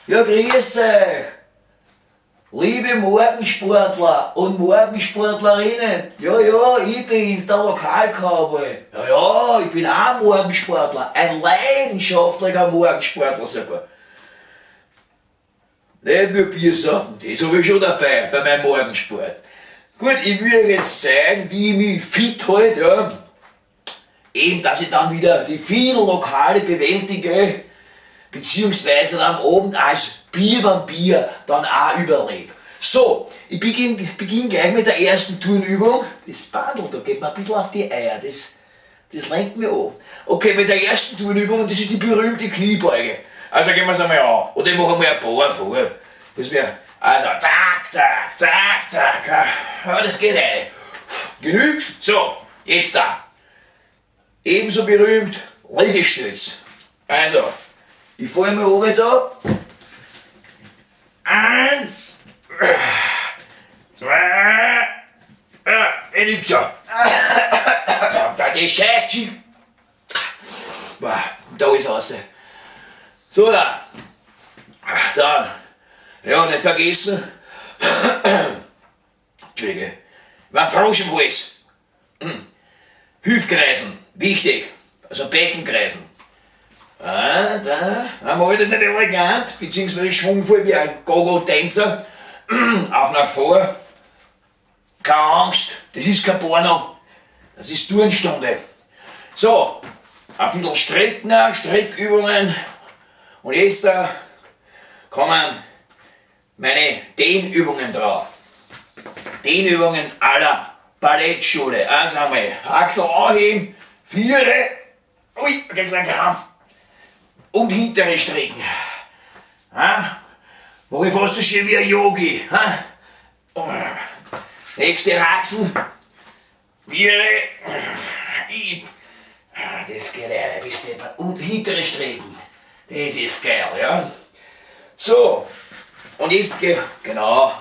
Ja, grüß euch! Liebe Morgensportler und Morgensportlerinnen, ja, ja, ich bin's, der Lokalcowboy. Ja, ja, ich bin auch Morgensportler, ein leidenschaftlicher Morgensportler sogar. Nicht nur Bier saufen, das hab ich schon dabei bei meinem Morgensport. Gut, ich will euch jetzt zeigen, wie ich mich fit halte, ja. Eben, dass ich dann wieder die vielen Lokale bewältige, beziehungsweise dann am Abend als Biervampir dann auch überlebe. So, ich beginn gleich mit der ersten Turnübung. Das Bandel, da geht mir ein bisschen auf die Eier, das lenkt mich an. Okay, mit der ersten Turnübung, und das ist die berühmte Kniebeuge. Also gehen wir's einmal an. Oder ich mache einmal ein paar vor. Muss mir, also zack, zack, zack, zack. Ja, das geht rein. Genügt. So, jetzt da. Ebenso berühmt, Liegestütz. Also, ich falle mal runter da. 1, 2, genügt schon. Das ist scheiß. Da ist raus. So, da. Dann, ja, nicht vergessen. Entschuldige, ich war Frosch im Hals. Hüftkreisen, wichtig. Also Beckenkreisen. Ah, da, da mache ich das nicht elegant, beziehungsweise schwungvoll wie ein Gogo-Tänzer. Auch nach vor. Keine Angst, das ist kein Porno. Das ist Turnstunde. So, ein bisschen Strecken, Streckübungen. Und jetzt da kommen meine Dehnübungen drauf. Dehnübungen aller Ballettschule. Also einmal Achsel anheben, Viere, ui, da kriegst du einen Krampf. Und hintere strecken. Ja? Mach ich fast so schön wie ein Yogi. Ja? Nächste Haxen. Viere. Das geht rein, bis deppert. Und hintere strecken. Das ist geil, ja. So, und jetzt geht, genau,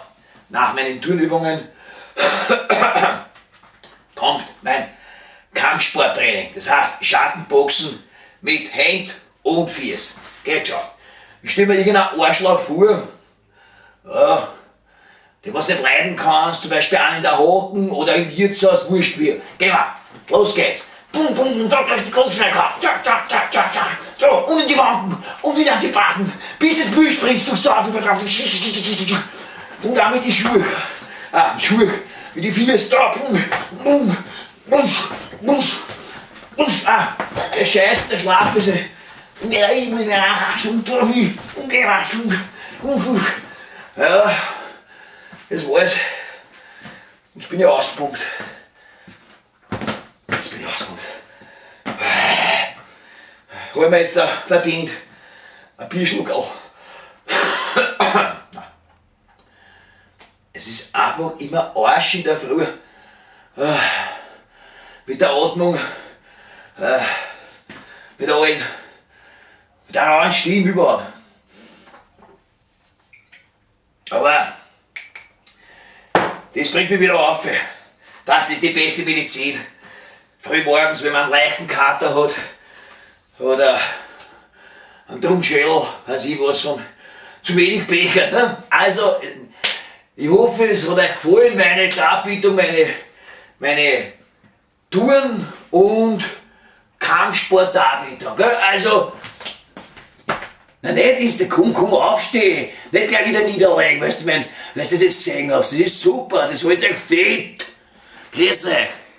nach meinen Turnübungen kommt mein Kampfsporttraining. Das heißt Schattenboxen mit Händ und Füßen. Geht schon. Ich stelle mir irgendeinen Arschloch vor, ja, den was nicht leiden kannst, zum Beispiel einen in der Haken oder im Wirtshaus, wurscht wie. Geh mal, los geht's. Bum, bum, da kriegst du die Grundschnellkraft. Tschak, tschak, tschak, tschak, tschak. So, und in die Wanden und wieder an die Backen, bis das Blut spritzt, du Sau, du verdammte. Und damit die Schuhe. Ah, Schuhe, mit die Füße, da, bum, bum, bum, bum, bum. Ah, der Scheiß, der Schlaf ist. Ja, das war's. Jetzt bin ich auspumpt. Jetzt bin ich auspumpt. Hol mir jetzt da verdient ein Bierschluck auch. Es ist einfach immer Arsch in der Früh. Mit der Atmung, mit allen, mit der rauen Stimme überhaupt. Aber das bringt mich wieder auf. Das ist die beste Medizin. Frühmorgens, wenn man einen leichten Kater hat oder einen Drummschädel, weiß ich was, von zu wenig Becher. Ne? Also, ich hoffe, es hat euch gefallen, meine Darbietung, meine Touren und Kampfsport-Darbietung. Gell? Also, na nicht ist der, komm, komm, aufstehen. Nicht gleich wieder niederlegen, weißt du, mein, weißt du, das jetzt gesehen habt. Das ist super, das hält euch fit. Grüß euch.